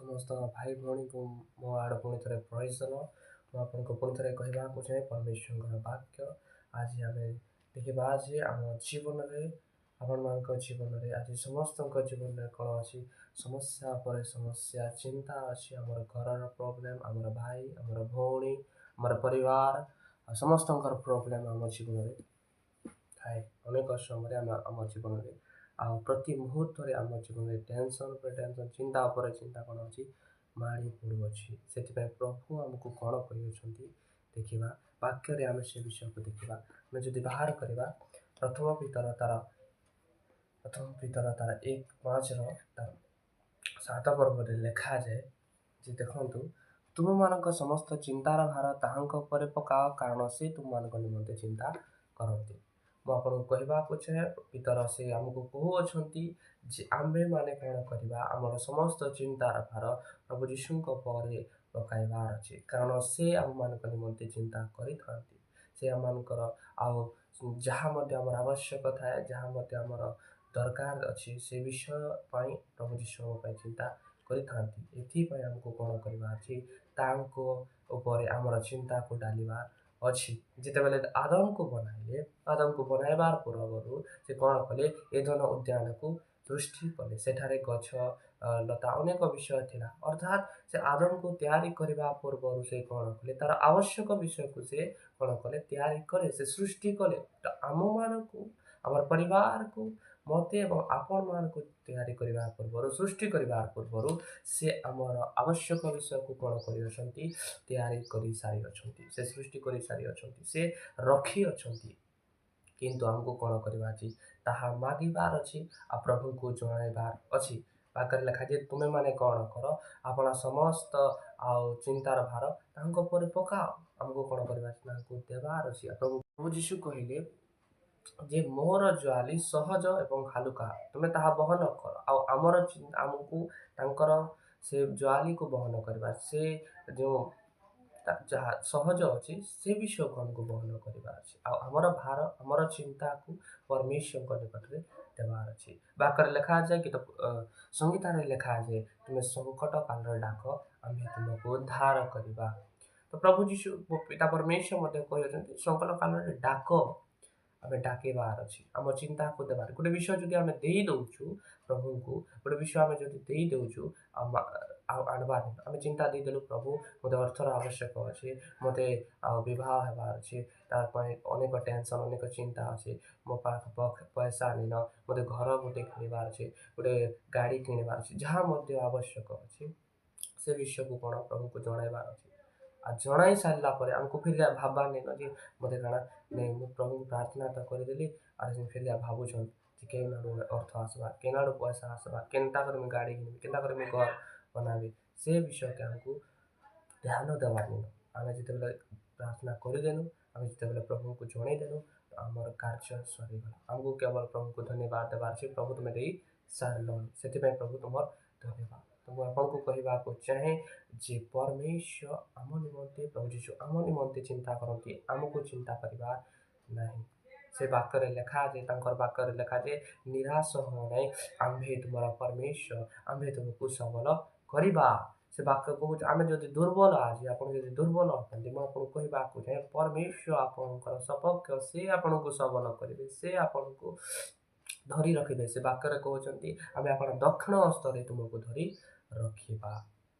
ସମସ୍ତ ଭାଇ ଭଉଣୀଙ୍କୁ ମୋ ଆଡ଼ୁ ପୁଣି ଥରେ ପ୍ରେଜ୍। ମୁଁ ଆପଣଙ୍କୁ ପୁଣି ଥରେ କହିବାକୁ ଚାହେଁ, ପରମେଶ୍ୱରଙ୍କର ବାକ୍ୟ ଆଜି ଆମେ ଦେଖିବା ଯେ ଆମ ଜୀବନରେ, ଆପଣମାନଙ୍କ ଜୀବନରେ, ଆଜି ସମସ୍ତଙ୍କ ଜୀବନରେ କ'ଣ ଅଛି? ସମସ୍ୟା ପରେ ସମସ୍ୟା, ଚିନ୍ତା ଅଛି। ଆମର ଘରର ପ୍ରୋବ୍ଲେମ୍, ଆମର ଭାଇ, ଆମର ଭଉଣୀ, ଆମର ପରିବାର ଆଉ ସମସ୍ତଙ୍କର ପ୍ରୋବ୍ଲେମ୍ ଆମ ଜୀବନରେ ଥାଏ। ଅନେକ ସମୟରେ ଆମେ ଆମ ଜୀବନରେ ଆଉ ପ୍ରତି ମୁହୂର୍ତ୍ତରେ ଆମ ଜୀବନରେ ଟେନସନ୍ ଉପରେ ଟେନସନ୍, ଚିନ୍ତା ଉପରେ ଚିନ୍ତା କ'ଣ ଅଛି, ମାଡ଼ି ପଡ଼ୁଅଛି। ସେଥିପାଇଁ ପ୍ରଭୁ ଆମକୁ କ'ଣ କହିଅଛନ୍ତି ଦେଖିବା। ବାକ୍ୟରେ ଆମେ ସେ ବିଷୟକୁ ଦେଖିବା। ଆମେ ଯଦି ବାହାର କରିବା ପ୍ରଥମ ପିତର ତାର 1:5ର ତାର 7 ପର୍ବରେ ଲେଖାଯାଏ ଯେ, ଦେଖନ୍ତୁ, "ତୁମମାନଙ୍କ ସମସ୍ତ ଚିନ୍ତାର ଭାର ତାହାଙ୍କ ଉପରେ ପକାଅ, କାରଣ ସେ ତୁମମାନଙ୍କ ନିମନ୍ତେ ଚିନ୍ତା କରନ୍ତି।" ମୁଁ ଆପଣଙ୍କୁ କହିବାକୁ ଚାହେଁ, ପିତର ସେ ଆମକୁ କହୁଅଛନ୍ତି ଯେ ଆମ୍ଭେମାନେ କ'ଣ କରିବା? ଆମର ସମସ୍ତ ଚିନ୍ତାର ଭାର ପ୍ରଭୁ ଯୀଶୁଙ୍କ ଉପରେ ପକାଇବାର ଅଛି, କାରଣ ସେ ଆମମାନଙ୍କ ନିମନ୍ତେ ଚିନ୍ତା କରିଥାନ୍ତି। ସେ ଆମମାନଙ୍କର ଆଉ ଯାହା ମଧ୍ୟ ଆମର ଆବଶ୍ୟକ ଥାଏ, ଯାହା ମଧ୍ୟ ଆମର ଦରକାର ଅଛି, ସେ ବିଷୟ ପାଇଁ ପ୍ରଭୁ ଯୀଶୁ ଆମ ପାଇଁ ଚିନ୍ତା କରିଥାନ୍ତି। ଏଥିପାଇଁ ଆମକୁ କ'ଣ କରିବା ଅଛି? ତାଙ୍କ ଉପରେ ଆମର ଚିନ୍ତାକୁ ଡାଲିବା ଅଛି। ଯେତେବେଳେ ଆଦମକୁ ବନାଇଲେ, ଆଦମକୁ ବନାଇବାର ପୂର୍ବରୁ ସେ କ'ଣ କଲେ? ଏଦନ ଉଦ୍ୟାନକୁ ସୃଷ୍ଟି କଲେ। ସେଠାରେ ଗଛ ଲତା ଅନେକ ବିଷୟ ଥିଲା। ଅର୍ଥାତ୍ ସେ ଆଦମକୁ ତିଆରି କରିବା ପୂର୍ବରୁ ସେ କ'ଣ କଲେ? ତାର ଆବଶ୍ୟକ ବିଷୟକୁ ସେ କ'ଣ କଲେ? ତିଆରି କଲେ, ସେ ସୃଷ୍ଟି କଲେ। ତ ଆମମାନଙ୍କୁ, ଆମର ପରିବାରକୁ, ମୋତେ ଏବଂ ଆପଣମାନଙ୍କୁ ତିଆରି କରିବା ପୂର୍ବରୁ, ସୃଷ୍ଟି କରିବା ପୂର୍ବରୁ ସେ ଆମର ଆବଶ୍ୟକ ବିଷୟକୁ କ'ଣ କରିଅଛନ୍ତି? ତିଆରି କରିସାରିଅଛନ୍ତି। ସେ ସୃଷ୍ଟି କରିସାରିଅଛନ୍ତି, ସେ ରଖିଅଛନ୍ତି। କିନ୍ତୁ ଆମକୁ କ'ଣ କରିବା ଅଛି? ତାହା ମାଗିବାର ଅଛି ଆଉ ପ୍ରଭୁଙ୍କୁ ଜଣାଇବାର ଅଛି। ବାକ୍ୟରେ ଲେଖାଯାଏ, "ତୁମେମାନେ କ'ଣ କର? ଆପଣ ସମସ୍ତ ଆଉ ଚିନ୍ତାର ଭାର ତାଙ୍କ ଉପରେ ପକାଅ।" ଆମକୁ କ'ଣ କରିବା ଅଛି? ତାଙ୍କୁ ଦେବାର ଅଛି। ଆଉ ପ୍ରଭୁ ଯୀଶୁ କହିଲେ ଯେ, "ମୋର ଜୁଆଲି ସହଜ ଏବଂ ହାଲୁକା, ତୁମେ ତାହା ବହନ କର।" ଆଉ ଆମକୁ ତାଙ୍କର ସେ ଜୁଆଲିକୁ ବହନ କରିବା, ସେ ଯେଉଁ ଯାହା ସହଜ ଅଛି, ସେ ବିଷୟକୁ ଆମକୁ ବହନ କରିବାର ଅଛି। ଆଉ ଆମର ଭାର, ଆମର ଚିନ୍ତାକୁ ପରମେଶ୍ୱରଙ୍କ ନିକଟରେ ଦେବାର ଅଛି। ବାକ୍ୟରେ ଲେଖାଯାଏ କି ସଂହିତାରେ ଲେଖାଯାଏ, "ତୁମେ ସଙ୍କଟ କାଳରେ ଡାକ, ଆମ୍ଭେ ତୁମକୁ ଉଦ୍ଧାର କରିବା।" ତ ପ୍ରଭୁ ଯୀଶୁ, ପିତା ପରମେଶ୍ୱର ମଧ୍ୟ କହିଅଛନ୍ତି, ସଙ୍କଟ କାଳରେ ଡାକ। ଆମେ ଡାକିବାର ଅଛି, ଆମ ଚିନ୍ତାକୁ ଦେବାର। ଗୋଟେ ବିଷୟ ଯଦି ଆମେ ଦେଇ ଦଉଛୁ ପ୍ରଭୁଙ୍କୁ, ଗୋଟେ ବିଷୟ ଆମେ ଯଦି ଦେଇ ଦଉଛୁ ଆଉ ଆଣବାର ନାହିଁ। ଆମେ ଚିନ୍ତା ଦେଇଦେଲୁ, ପ୍ରଭୁ, ମୋତେ ଅର୍ଥର ଆବଶ୍ୟକ ଅଛି, ମୋତେ ଆଉ ବିବାହ ହେବାର ଅଛି, ତା ପାଇଁ ଅନେକ ଟେନସନ୍, ଅନେକ ଚିନ୍ତା ଅଛି, ମୋ ପାଖ ପଇସା ନିନ, ମୋତେ ଘର ଗୋଟେ କିଣିବାର ଅଛି, ଗୋଟେ ଗାଡ଼ି କିଣିବାର ଅଛି, ଯାହା ମଧ୍ୟ ଆବଶ୍ୟକ ଅଛି, ସେ ବିଷୟକୁ କ'ଣ ପ୍ରଭୁଙ୍କୁ ଜଣାଇବାର ଅଛି। ଆଉ ଜଣାଇ ସାରିଲା ପରେ ଆମକୁ ଫିର୍ ଭାବବାର ନାଇଁ ଯେ ମୋତେ କାଣା ନାଇଁ, ମୁଁ ପ୍ରଭୁଙ୍କୁ ପ୍ରାର୍ଥନା ତ କରିଦେଲି, ଆର୍ ଫିର୍ ଭାବୁଛନ୍ ଯେ କେନ୍ ଆଡ଼ୁ ଅର୍ଥ ଆସବା, କେନ୍ ଆଡ଼ୁ ପଇସା ଆସବା, କେନ୍ତା କରି ମୁଇଁ ଗାଡ଼ି କିଣିବି, କେନ୍ତା କରି ମୁଇଁ ଘର ବନାବି, ସେ ବିଷୟକେ ଆମକୁ ଧ୍ୟାନ ଦେବାର ନାଇନ। ଆମେ ଯେତେବେଳେ ପ୍ରାର୍ଥନା କରିଦେନୁ, ଆମେ ଯେତେବେଳେ ପ୍ରଭୁଙ୍କୁ ଜଣେଇଦେନୁ, ତ ଆମର କାର୍ଯ୍ୟ ସରିଗଲା। ଆମକୁ କେବଳ ପ୍ରଭୁଙ୍କୁ ଧନ୍ୟବାଦ ଦେବାର ଅଛି, ପ୍ରଭୁ, ତୁମେ ଦେଇ ସାରିଲଣି, ସେଥିପାଇଁ ପ୍ରଭୁ ତୁମର ଧନ୍ୟବାଦ। ତ ମୁଁ ଆପଣଙ୍କୁ କହିବାକୁ ଚାହେଁ ଯେ ପରମେଶ୍ୱର ଆମ ନିମନ୍ତେ, ପ୍ରଭୁ ଯୀଶୁ ଆମ ନିମନ୍ତେ ଚିନ୍ତା କରନ୍ତି, ଆମକୁ ଚିନ୍ତା କରିବାର ନାହିଁ। ସେ ବାକ୍ୟରେ ଲେଖାଯାଏ, ତାଙ୍କର ବାକ୍ୟରେ ଲେଖାଯାଏ, "ନିରାଶ ହୁଅ ନାହିଁ, ଆମ୍ଭେ ତୁମର ପରମେଶ୍ୱର, ଆମ୍ଭେ ତୁମକୁ ସବଳ କରିବା।" ସେ ବାକ୍ୟ କହୁଛି, ଆମେ ଯଦି ଦୁର୍ବଳ, ଆଜି ଆପଣ ଯଦି ଦୁର୍ବଳ ଅଟନ୍ତି, ମୁଁ ଆପଣଙ୍କୁ କହିବାକୁ ଚାହେଁ, ପରମେଶ୍ୱର ଆପଣଙ୍କର ସପକ୍ଷ। ସେ ଆପଣଙ୍କୁ ସବଳ କରିବେ, ସେ ଆପଣଙ୍କୁ ଧରି ରଖିବେ। ସେ ବାକ୍ୟରେ କହୁଛନ୍ତି, "ଆମେ ଆପଣ ଦକ୍ଷିଣ ହସ୍ତରେ ତୁମକୁ ଧରି ରଖିବା।"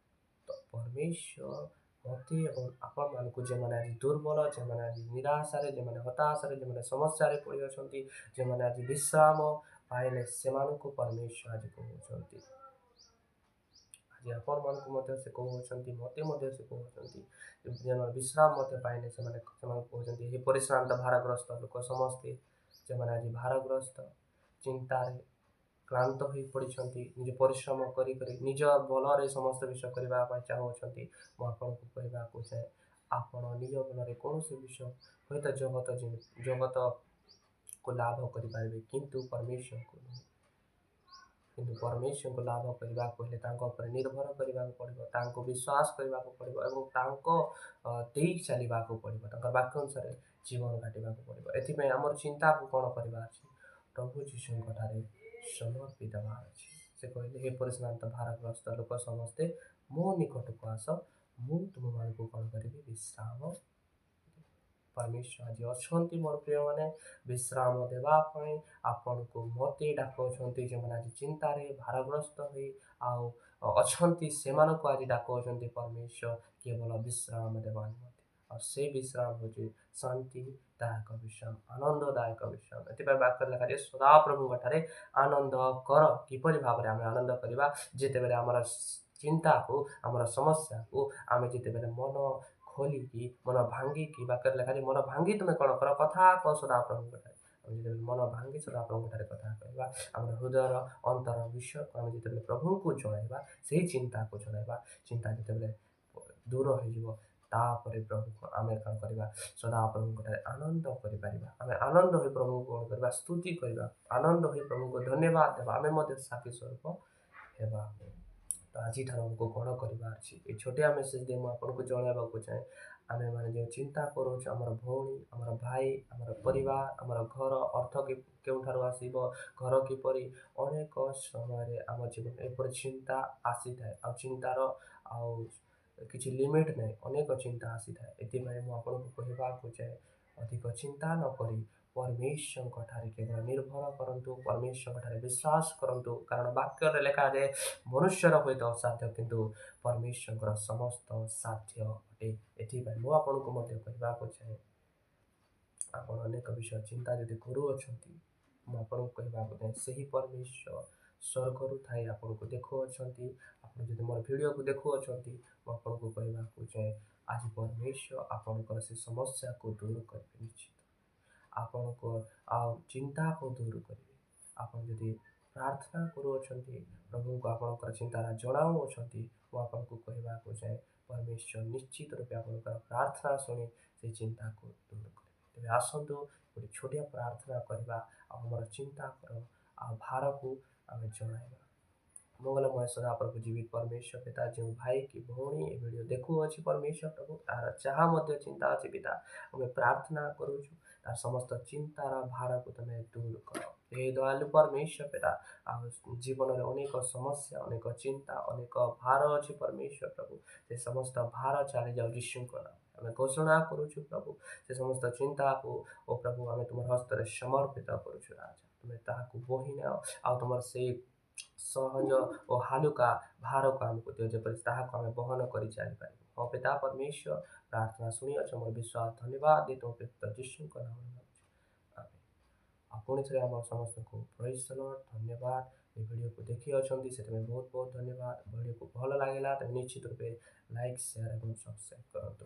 ତ ପରମେଶ୍ୱର ମୋତେ ଏବଂ ଆପଣମାନଙ୍କୁ, ଯେଉଁମାନେ ଆଜି ଦୁର୍ବଳ, ଯେଉଁମାନେ ଆଜି ନିରାଶାରେ, ଯେଉଁମାନେ ହତାଶାରେ, ଯେଉଁମାନେ ସମସ୍ୟାରେ ପଡ଼ିଅଛନ୍ତି, ଯେଉଁମାନେ ଆଜି ବିଶ୍ରାମ ପାଇଲେ, ସେମାନଙ୍କୁ ପରମେଶ୍ୱର ଆଜି କହୁଛନ୍ତି। ଆଜି ଆପଣମାନଙ୍କୁ ମଧ୍ୟ ସେ କହୁଅଛନ୍ତି, ମୋତେ ମଧ୍ୟ ସେ କହୁଛନ୍ତି। ଯେଉଁମାନେ ବିଶ୍ରାମ ମଧ୍ୟ ପାଇଲେ, ସେମାନଙ୍କୁ କହୁଛନ୍ତି, "ଏହି ପରିଶ୍ରାନ୍ତ ଭାରଗ୍ରସ୍ତ ଲୋକ ସମସ୍ତେ", ଯେଉଁମାନେ ଆଜି ଭାରଗ୍ରସ୍ତ, ଚିନ୍ତାରେ କ୍ଳାନ୍ତ ହୋଇ ପଡ଼ିଛନ୍ତି, ନିଜ ପରିଶ୍ରମ କରି କରି ନିଜ ବଳରେ ସମସ୍ତ ବିଷୟ କରିବା ପାଇଁ ଚାହୁଁଅଛନ୍ତି, ମୁଁ ଆପଣଙ୍କୁ କହିବାକୁ ଚାହେଁ, ଆପଣ ନିଜ ବଳରେ କୌଣସି ବିଷୟ ହୁଏତ ଜଗତକୁ ଲାଭ କରିପାରିବେ, କିନ୍ତୁ ପରମେଶ୍ୱରଙ୍କୁ ନୁହେଁ। କିନ୍ତୁ ପରମେଶ୍ୱରଙ୍କୁ ଲାଭ କରିବାକୁ ହେଲେ ତାଙ୍କ ଉପରେ ନିର୍ଭର କରିବାକୁ ପଡ଼ିବ, ତାଙ୍କୁ ବିଶ୍ୱାସ କରିବାକୁ ପଡ଼ିବ ଏବଂ ତାଙ୍କ ଦେଇ ଚାଲିବାକୁ ପଡ଼ିବ, ତାଙ୍କ ବାକ୍ୟ ଅନୁସାରେ ଜୀବନ କାଟିବାକୁ ପଡ଼ିବ। ଏଥିପାଇଁ ଆମର ଚିନ୍ତାକୁ କ'ଣ କରିବାର ଅଛି? ପ୍ରଭୁ ଯୀଶୁଙ୍କ ଠାରେ ସମର୍ପି ଦେବାର ଅଛି। ସେ କହିଲେ, ହେ ପରିଶ୍ରାନ୍ତ ଭାରଗ୍ରସ୍ତ ଲୋକ ସମସ୍ତେ, ମୋ ନିକଟକୁ ଆସ, ମୁଁ ତୁମମାନଙ୍କୁ କ'ଣ କରିବି? ବିଶ୍ରାମ। ପରମେଶ୍ୱର ଆଜି ଅଛନ୍ତି ମୋର ପ୍ରିୟମାନେ, ବିଶ୍ରାମ ଦେବା ପାଇଁ ଆପଣଙ୍କୁ ମୋତେ ଡାକୁଅଛନ୍ତି। ଯେଉଁମାନେ ଆଜି ଚିନ୍ତାରେ ଭାରଗ୍ରସ୍ତ ହୋଇ ଆଉ ଅଛନ୍ତି, ସେମାନଙ୍କୁ ଆଜି ଡାକୁଅଛନ୍ତି ପରମେଶ୍ୱର କେବଳ ବିଶ୍ରାମ ଦେବା ନିମନ୍ତେ। ଆଉ ସେ ବିଶ୍ରାମ ହେଉଛି ଶାନ୍ତିଦାୟକ ବିଶ୍ରାମ, ଆନନ୍ଦଦାୟକ ବିଶ୍ରାମ। ଏଥିପାଇଁ ବାକ୍ୟରେ ଲେଖାଯାଏ, ସଦାପ୍ରଭୁଙ୍କ ଠାରେ ଆନନ୍ଦ କର। କିପରି ଭାବରେ ଆମେ ଆନନ୍ଦ କରିବା? ଯେତେବେଳେ ଆମର ଚିନ୍ତାକୁ, ଆମର ସମସ୍ୟାକୁ ଆମେ ଯେତେବେଳେ ମନ ଖୋଲିକି, ମନ ଭାଙ୍ଗିକି, ବାକ୍ୟରେ ଲେଖାଯାଏ, ମନ ଭାଙ୍ଗି ତୁମେ କ'ଣ କର? କଥା କହ ସଦାପ୍ରଭୁଙ୍କ ଠାରେ। ଆମେ ଯେତେବେଳେ ମନ ଭାଙ୍ଗି ସଦାପ୍ରଭୁଙ୍କ ଠାରେ କଥା କହିବା, ଆମର ହୃଦୟର ଅନ୍ତର ବିଷୟକୁ ଆମେ ଯେତେବେଳେ ପ୍ରଭୁଙ୍କୁ ଜଣାଇବା, ସେଇ ଚିନ୍ତାକୁ ଜଣାଇବା, ଚିନ୍ତା ଯେତେବେଳେ ଦୂର ହେଇଯିବ, ତାପରେ ପ୍ରଭୁକୁ ଆମେ କ'ଣ କରିବା? ସଦାପ୍ରଭୁଙ୍କ ଠାରେ ଆନନ୍ଦ କରିପାରିବା। ଆମେ ଆନନ୍ଦ ହୋଇ ପ୍ରଭୁଙ୍କୁ କ'ଣ କରିବା? ସ୍ତୁତି କରିବା। ଆନନ୍ଦ ହୋଇ ପ୍ରଭୁଙ୍କୁ ଧନ୍ୟବାଦ ଦେବା। ଆମେ ମଧ୍ୟ ସାକ୍ଷୀ ସ୍ୱରୂପ ହେବା। ତ ଆଜିଠାରୁ ଆମକୁ କ'ଣ କରିବାର ଅଛି? ଏ ଛୋଟିଆ ମେସେଜ ଦେଇ ମୁଁ ଆପଣଙ୍କୁ ଜଣାଇବାକୁ ଚାହେଁ, ଆମେମାନେ ଯେଉଁ ଚିନ୍ତା କରୁଛୁ, ଆମର ଭଉଣୀ, ଆମର ଭାଇ, ଆମର ପରିବାର, ଆମର ଘର, ଅର୍ଥ କେଉଁଠାରୁ ଆସିବ, ଘର କିପରି, ଅନେକ ସମୟରେ ଆମ ଜୀବନରେ ଏପରି ଚିନ୍ତା ଆସିଥାଏ। ଆଉ ଚିନ୍ତାର ଆଉ କିଛି ଲିମିଟ୍ ନାହିଁ, ଅନେକ ଚିନ୍ତା ଆସିଥାଏ। ଏଥିପାଇଁ ମୁଁ ଆପଣଙ୍କୁ କହିବାକୁ ଚାହେଁ, ଅଧିକ ଚିନ୍ତା ନ କରି ପରମେଶ୍ୱରଙ୍କ ଠାରେ କେବଳ ନିର୍ଭର କରନ୍ତୁ, ପରମେଶ୍ୱରଙ୍କ ଠାରେ ବିଶ୍ୱାସ କରନ୍ତୁ। କାରଣ ବାକ୍ୟରେ ଲେଖାଯାଏ, ମନୁଷ୍ୟର ହୁଏତ ଅସାଧ୍ୟ, କିନ୍ତୁ ପରମେଶ୍ୱରଙ୍କର ସମସ୍ତ ସାଧ୍ୟ ଅଟେ। ଏଥିପାଇଁ ମୁଁ ଆପଣଙ୍କୁ ମଧ୍ୟ କହିବାକୁ ଚାହେଁ, ଆପଣ ଅନେକ ବିଷୟ ଚିନ୍ତା ଯଦି କରୁଅଛନ୍ତି, ମୁଁ ଆପଣଙ୍କୁ କହିବାକୁ ଚାହେଁ, ସେହି ପରମେଶ୍ୱର ସ୍ୱର୍ଗରୁ ଥାଇ ଆପଣଙ୍କୁ ଦେଖୁଅଛନ୍ତି। ଆପଣ ଯଦି ମୋର ଭିଡ଼ିଓକୁ ଦେଖୁଅଛନ୍ତି, ମୁଁ ଆପଣଙ୍କୁ କହିବାକୁ ଚାହେଁ, ଆଜି ପରମେଶ୍ୱର ଆପଣଙ୍କର ସେ ସମସ୍ୟାକୁ ଦୂର କରିବେ ନିଶ୍ଚିତ। ଆପଣଙ୍କ ଆଉ ଚିନ୍ତାକୁ ଦୂର କରିବେ। ଆପଣ ଯଦି ପ୍ରାର୍ଥନା କରୁଅଛନ୍ତି, ପ୍ରଭୁଙ୍କୁ ଆପଣଙ୍କର ଚିନ୍ତାଟା ଜଣାଉଅଛନ୍ତି, ମୁଁ ଆପଣଙ୍କୁ କହିବାକୁ ଚାହେଁ, ପରମେଶ୍ୱର ନିଶ୍ଚିତ ରୂପେ ଆପଣଙ୍କର ପ୍ରାର୍ଥନା ଶୁଣି ସେ ଚିନ୍ତାକୁ ଦୂର କରିବେ। ତେବେ ଆସନ୍ତୁ ଗୋଟେ ଛୋଟିଆ ପ୍ରାର୍ଥନା କରିବା ଆଉ ଆମର ଚିନ୍ତାର ଆଉ ଭାରକୁ ଆମେ ଜଣାଇବା। ମଙ୍ଗଳମୟ ସଦାପ୍ରଭୁ ଜୀବିତ ପରମେଶ୍ୱର ପିତା, ଯେଉଁ ଭାଇ କି ଭଉଣୀ ଏ ଭିଡ଼ିଓ ଦେଖୁଅଛି ପରମେଶ୍ୱର ପ୍ରଭୁ, ତାହାର ଯାହା ମଧ୍ୟ ଚିନ୍ତା ଅଛି ପିତା, ଆମେ ପ୍ରାର୍ଥନା କରୁଛୁ, ତାର ସମସ୍ତ ଚିନ୍ତାର ଭାରକୁ ତୁମେ ଦୂର କର। ହେ ଦୟାଲୁ ପରମେଶ୍ୱର ପିତା, ଆଉ ଜୀବନରେ ଅନେକ ସମସ୍ୟା, ଅନେକ ଚିନ୍ତା, ଅନେକ ଭାର ଅଛି ପରମେଶ୍ୱର ପ୍ରଭୁ, ସେ ସମସ୍ତ ଭାର ଚାଲିଯାଉ ଯୀଶୁଙ୍କ ନାମ। ଆମେ ଘୋଷଣା କରୁଛୁ ପ୍ରଭୁ, ସେ ସମସ୍ତ ଚିନ୍ତାକୁ ଓ ପ୍ରଭୁ ଆମେ ତୁମର ହସ୍ତରେ ସମର୍ପିତ କରୁଛୁ ରାଜା। ତୁମେ ତାହାକୁ ବୋହି ନିଅ ଆଉ ତୁମର ସେଇ ସହଜ ଓ ହାଲୁକା ଭାରକୁ ଆମକୁ ଦିଅ, ଯେପରି ତାହାକୁ ଆମେ ବହନ କରି ଚାଲିପାରିବୁ। ହଁ ପିତା ପରମେଶ୍ୱର, ପ୍ରାର୍ଥନା ଶୁଣିଅଛ, ମୋର ବିଶ୍ୱାସ ଧନ୍ୟବାଦ ଦେଇ ତୁମ ପିତା ଯୀଶୁଙ୍କ ନାମରେ ମାଗୁଛୁ, ଆମେନ୍। ଆଉ ପୁଣି ଥରେ ଆମ ସମସ୍ତଙ୍କୁ ପ୍ରେଜ୍ ଦ ଲର୍ଡ, ଧନ୍ୟବାଦ। ଏ ଭିଡ଼ିଓକୁ ଦେଖିଅଛନ୍ତି, ସେଥିପାଇଁ ବହୁତ ବହୁତ ଧନ୍ୟବାଦ। ଭିଡ଼ିଓକୁ ଭଲ ଲାଗିଲା ତେବେ ନିଶ୍ଚିତ ରୂପେ ଲାଇକ୍, ସେୟାର ଏବଂ ସବସ୍କ୍ରାଇବ୍ କରନ୍ତୁ।